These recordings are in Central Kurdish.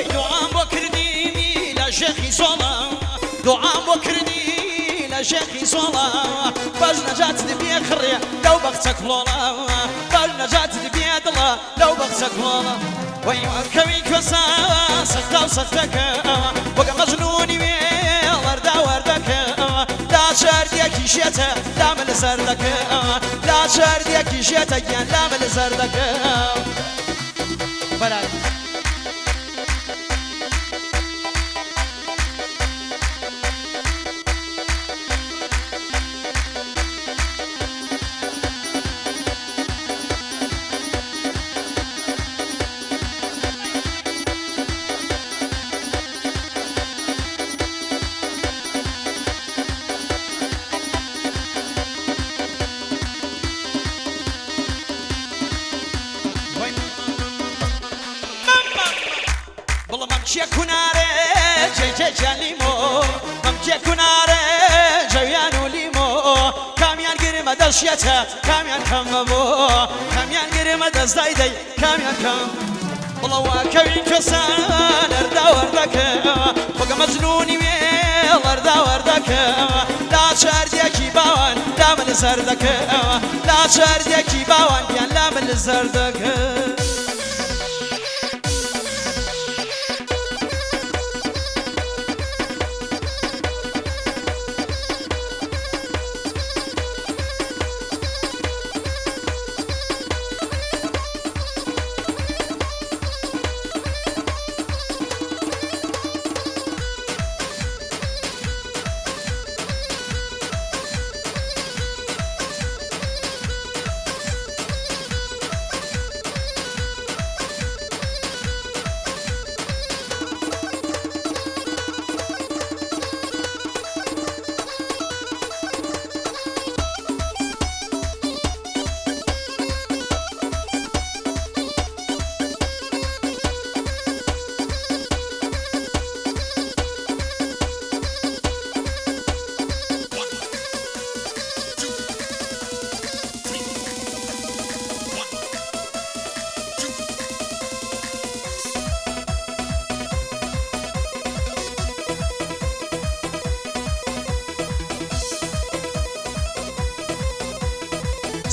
وەی دوعام بۆ کردیمی لە شێخی سۆڵە دوعام بۆ کردی لە شێخی سۆڵە باش نەجاتت بێخڕێ لەو بەخچە کڵۆڵە باش نەجاتت بێدڵە لەو بەخچە کڵۆڵە وەی کەوی کۆسا سەختا و سەختەکە وەکە مەجنونی وێ وەردا وەردەکە لا چاردیەکی شێتە لامە لە زەردەکە لا چاردیەکی شێتە گیان لامە لە زەردەکە بەرای مەمچێ کونارێ جێجێجیان لیمۆ مەمچێ کونارێ جەویان و لیمۆ کامیان گرمە دەشیەتە کامیان کەمە بۆ کامیان گرمە دەستدای دەی کامیان کەم بڵەوە کەوین کەسان ئەردا وەردەکە وەکە مەجنونی وێ وەردا وەردەکە لا چاردیەکی باوان لامە لە زەردەکە لا چاردیەکی باوان گیان لامە لە زەردەکە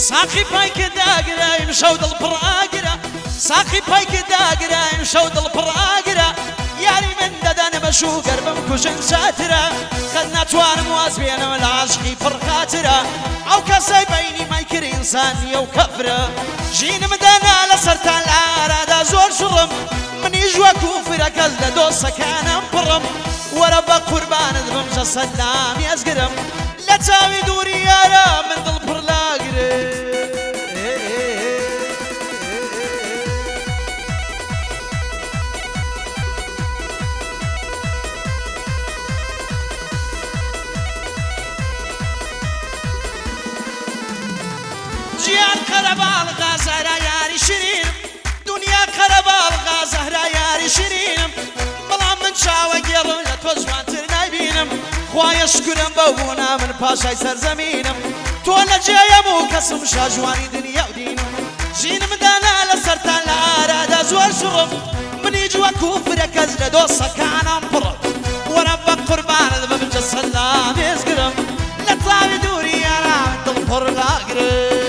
ساقی پایکە داگرایم شەو دڵ پڕ ئاگرە ساقی پایکە داگرایم شەو دڵ پڕ ئاگرە یاری من دەدەنە بە شوگەر بم کوژن چاترە قەت ناتوانم واز بێنم لە عاشقی پڕ خاترە ئەو کەسەی بەینی مایکرد ئینسانیە و کەفرە ژینم دانا لە سەرتان لە ئارادا زۆر شڕم منیش وەکوو فرە کەس لە دۆسەکانم پڕم وەرە بە قوربانت بم جەسەد لام ێزگرم لە چاوی دووری یارە من دڵ پڕ لاگرێ جیان قەرەباڵغا زەهرا یاری شیرینم دنیا قەرەباڵغا زەهرا یاری شیرینم بەڵام من چاوە گێڕم لە تۆ جوانتر نایبینم خوایە شکرم بەو بوونا من پاشای سەرزەمینم تۆ لە جێیەم و کەسم شاژوانی دنیا و دینم ژینم دانا لە سەرتان لە ئارادا زۆر شڕم منیش وەکوو فرە کەس لە دۆسەکانم پڕم وەرە بە قوربانت ببم جەسەد لام ێزگرم لە تاوی دووری یاران دڵ پڕ لاگرم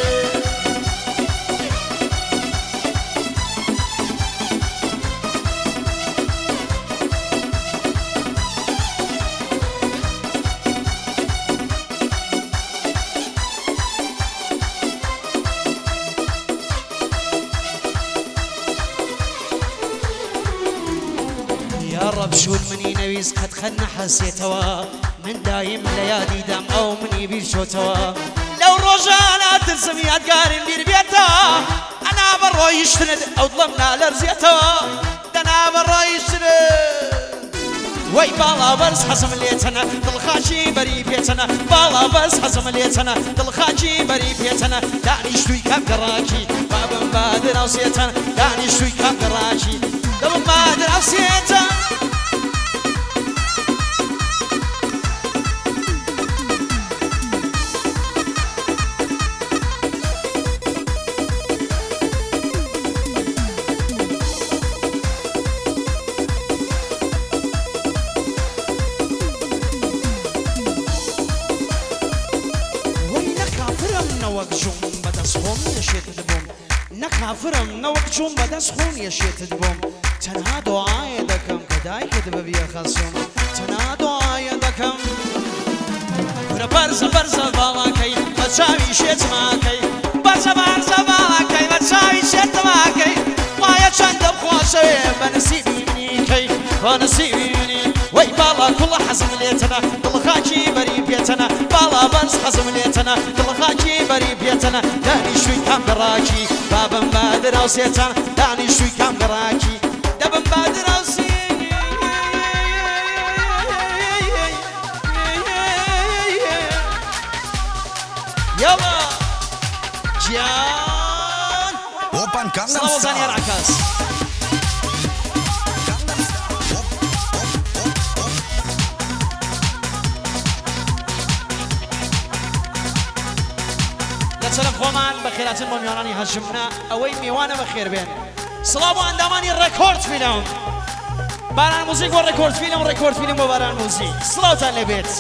يا رب شون مني نويز قد خدنا حسيتوا من دايم ليادي دام او مني بيشوتوا لو رجعنا ترسم يادقارن بير بيتا انا برويش تند او ظلمنا لرزيتوا انا برويش تند وي بالا بس حسم ليتنا دلخاشي بري بيتنا بالا بس حسم ليتنا دلخاشي بري بيتنا داني شوي كم قراكي بابا بادر اوسيتنا داني شوي كم قراكي بابا بادر اوسيتنا نەوەک جوم بەدەست خۆم یەشێتت بووم نەکافرم نەوەک جوم بەدەست خۆم یەشێتت بووم تەنها دوعایە دەکەم کە دایکت ببیە خەسوم تەنها دوعایە دەکەم کورە بەرزە بەرزە باڵاکەی بە چاوی شێتماکەی بەرزە بەرزە باڵاکەی بە چاوی شێتماکەی وایە چەندەم خۆشەوێ بە نسیبی منیکەی بە نسیبی منی وەی باڵا کوڵە حەزم لێتەنە دڵخاکی بەری پێتەنە باڵا بەرز حەزم لێتەنە دڵخاکی بەری پێتەنە دانیشووی کام گەڕاکی بابم با دراوسێتان دانیشووی کام گەڕاکی دەبم با دراوسێ يلا جان Oppan Gangnam سڵاو زانیار Style. عکاس Gangnam Style. Op, op, op, op. لە چەرەف خۆمان بەخێراتن بۆ میوانانی هەژمنە ئەوەی میوانە بەخێر بێن سڵاو بۆ ئەندامانی ڕێکۆرد فیلم باران موزیک بۆ ڕێکۆرد فیلم ڕێکۆرد فیلم بۆ باران موزیک سڵاوتان لێبێت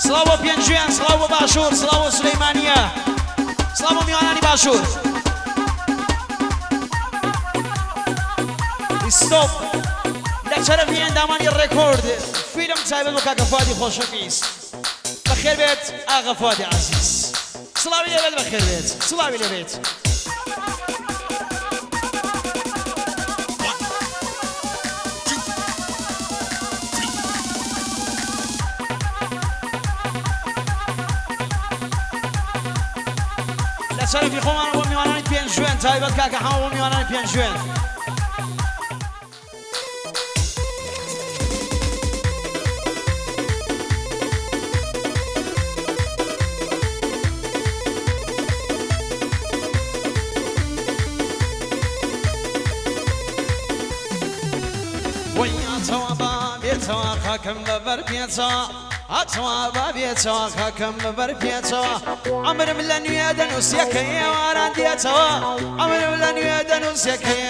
سڵاو بۆ پێنجوێن سڵاو بۆ باشوور سڵاو بۆ سولەیمانیە سڵاو بۆ میوانانی باشوور ستۆپ لە چەرەفی ئەندامانی ڕێکۆرد فیلم تایبەت بۆ کاکە فوادی خۆشەویست بەخێر بێت ئاغا فوادی عەزیز سڵاوی لێبێت بەخێر بێت سڵاوی لێبێت لە چەرەفی خۆمان بۆ میوانانی پێنجوێن تایبەت کاکە حەمە بۆ میوانانی پێنجوێن وەیاتەوە با بێتەوە خاکم لەبەر پێچەوە هاتەوە با بێتەوە خاکم لەبەر پێچەوە عەمرم لە نوێ دەنووسیەکەی ئێواران دێتەوە عەمرم لە نوێ دەنووسیەکەی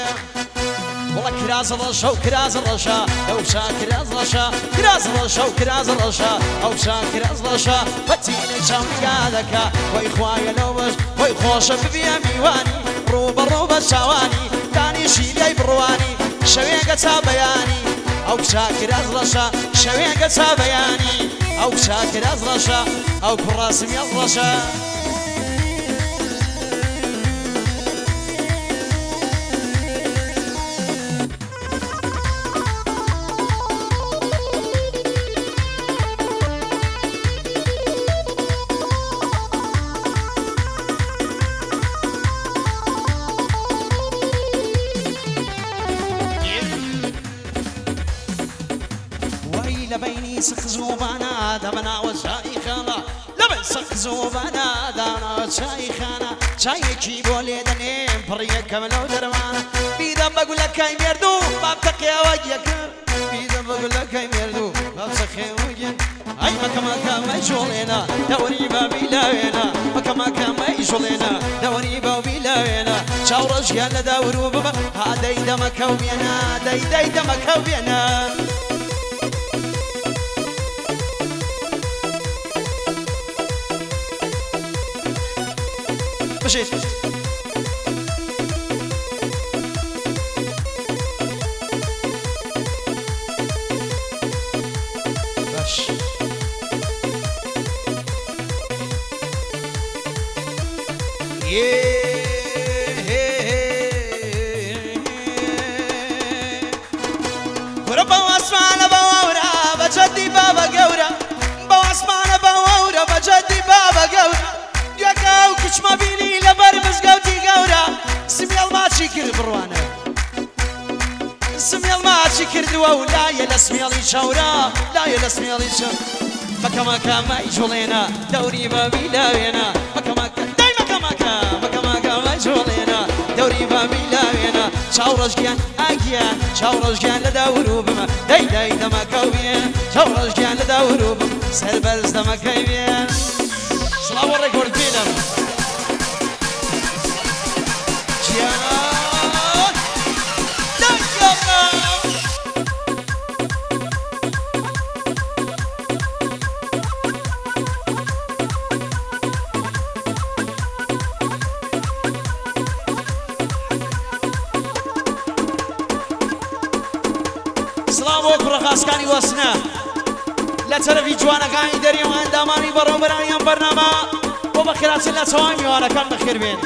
وڵە کراز ڕەشە و کراز ڕەشە ئەو شا کراز ڕەشە کراز ڕەشە و کراز ڕەشە ئەو شا کراز ڕەشە بەتینە چاونگا دەکا وەی خوایە لەو بەش وەی خۆشە ببیە میوانی ڕووبەڕوو بە چاوانی دانیشی لێی بڕوانی شەوێگە چا بەیانی ئەو کچا کراز ڕەشە شەوێگە چا بەیانی ئەو کچا کراز ڕەشە ئەو کوڕە سمیەڵ ڕەشە وەی لە بەینی سەخزوبانە دەبەناوە چایخانە لەبەین سەخزوبانە داناوە چایخانە چایەکی بۆ لێ دەنێم پڕیەکەم لەو دەرمانە بیدەم بە گولەکەی مێردوو بابتەقێوە یەکەم بیدەم بە گولەکەی مێردوو بابتەقێوە یەکەم ئەی مەکە مەکە مەیجوڵێنە دەوری بابی لاوێنە مەکە مەکە مەیجوڵێنە دەوری باوبی لاوێنە چاوڕەشیان لە داور و ببە ها دەی دەمەکە و بێنە دەی دەی دەمەکە و بێنە بژیت باش کورە بەو ئاسمانە بەوەورە بە جەدی بابە گەورە بەو ئاسمانە بەوەورە بە جەدی بابە گەورە دوێکە ئەو کچمە بینی لەبەر مزگەوتی گەورە سمیێڵ ماچی کرد بڕوانە سمیێڵ ماچی کردووە و لایە لە سمیێڵی چەورە لایە لە سمیێڵی چەورە مەکە مەکە مەیجوڵێنە دەوری بەبی لاوێنە مەکە مەکە دای مەکە مەکە مەکە مەکە مەیجوڵێنە دەوری بەبی لاوێنە چاو ڕەشگیان ئاگیان چاو ڕەشگیان لە داور و بمە دەی دای دەمەکەو بێ چاو ڕەشگیان لە داور و بم سەربەرز دەمەکەی بێ سڵاو ڕێکۆرد بینم گیان دەنگەڵم سڵاو بۆ کوڕە خاسکانی وەسنە لە تەرەفی جوانەکانی دەرێ و ئەندامانی بەڕێوەبەرانی ئەم بەرنامە بۆ بەخێرهاتن لە تەواوی میوانەکان بەخێر بێن.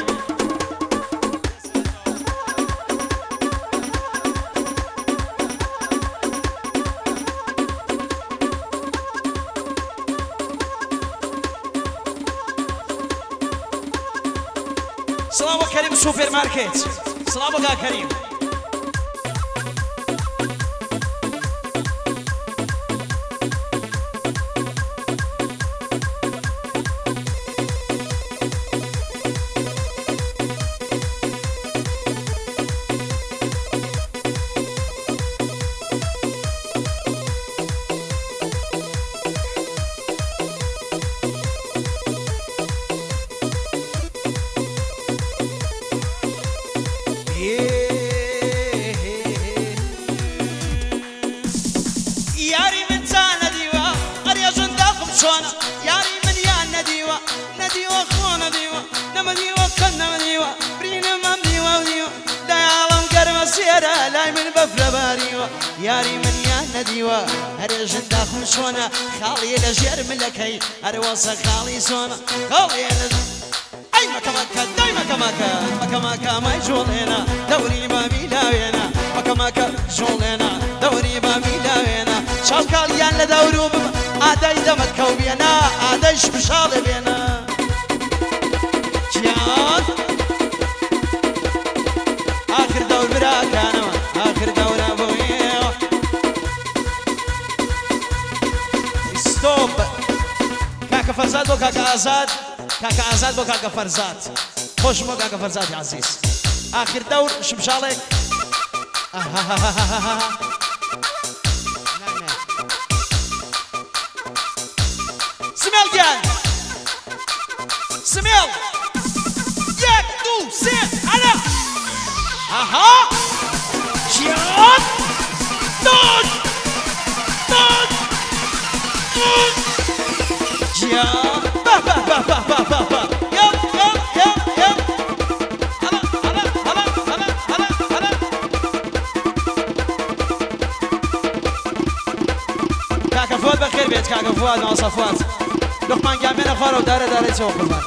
سڵاو بۆ کەریم سوپەر مارکێت، سڵاو بۆ کاک کەریم. یاری من تا نەدیوە ئەرێژن داخم چۆنە یاری من یان نەدیوە نەدیوە خۆ نەدیوە نەمەدیوە قەت نەمەدیوە برینم ئەم دیوە دیوە دایاڵم گەرمە سێرە لای من بەفرە باریوە یاری من یان نەدیوە ئەرێژن داخم چۆنە خاڵیە لە ژێر ملەکەی هەروەسە خاڵی زۆنە خاڵیە لە ئەی مەکە مەکە دای مەکە مەکە مەکە مەکە مەیجوڵێنە دەوری بەبی لاوێنە مەکە مەکە جوڵێنە دەوری بەبی لاوێنە چاوکاڵیان لە دەور و بم ئادای دەمەت کەو بێنە ئادایش بشاڵێ بێنە گیان ئاخر دەور براکانەوە ئاخر دەورە بۆ ئێوە ستۆپ کاکە فەرزاد بۆ کاکە ئازاد کاکە ئازاد بۆ کاکە فەرزاد خۆشم بۆ کاکە فەرزادی عەزیز ئاخر دەور شمشاڵێک سمێڵ گیان سمێڵ یەک دوو سێ ئەلە ئەها گیان دۆن دۆن گیان بە بە بە بە بە بە بە یەڵ یەڵ یەڵ یەڵ هەڵە هەڵە هەڵە هەڵە هەڵە هەڵە کاکە فواد بەخێر بێت کاکە فواد مامۆستا فواد لوقمان گیان بێنە خوارەوە دارە دارەی چەوە قوربان.